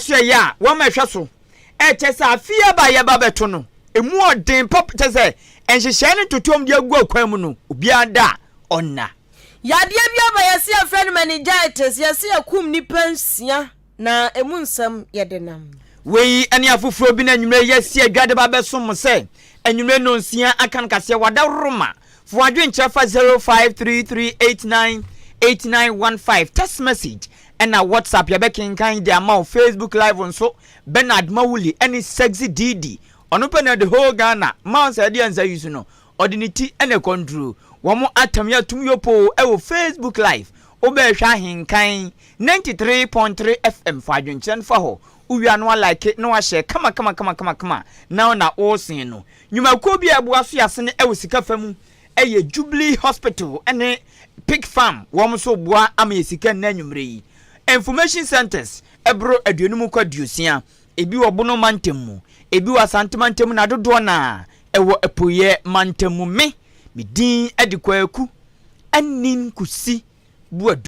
asoɛyɛ a wɔn ɛhwɛ so ɛkyɛ sɛ afei aba a yɛba bɛto no emu ɔden pap kyɛ sɛ nhyehyɛe ne ntotoam de agu akwan mu no, obiara da a ɔnna. Yadeɛ bi aba, yɛse yɛfrɛ no meningitis, yɛse yɛkum nnipa 6 na emu nsɛm yɛde nam. Wei ne afoforɔ bi na anwummerɛ yi yɛasi adwa de ba bɛsom mo sɛ anwummerɛ 6:30 aka no kaseɛ wadaworoma. Fa w'adwenkyerɛ fa 0533898915 text message ɛna WhatsApp, yɛbɛkenkan de ama wo. Facebook Live nso, Bernard Mawuli ɛne Sexy Didi, ɔno pɛ na the whole Ghana ma sɛ ɛde ansa yi so no, ɔde ne ti ɛna control wɔn atam yɛ atum yopoo ɛwɔ Facebook Live. Wobɛhwɛ Ahenkan 93.3 FM, fa adwenkyerɛ no fa hɔ. Wowia no, alike na wahyɛ kama kama kama kama kama na na wɔresen no. Nnwumakuo bi a ɛboa so yɛasene ɛwɔ sika fa mu ɛyɛ Jubilee Hospital ɛne Pig Farm. Wɔn nso boa ama yɛ sika nna anwummerɛ yi. Information centers ɛboro 50 kɔ 60, ebi wɔ Bono mantam mu, ebi wɔ Asante mantam mu, na dodoɔ na ɛwɔ Apueɛ mantam mu. Me din ɛde Kwaku Anin Kusi Buadu.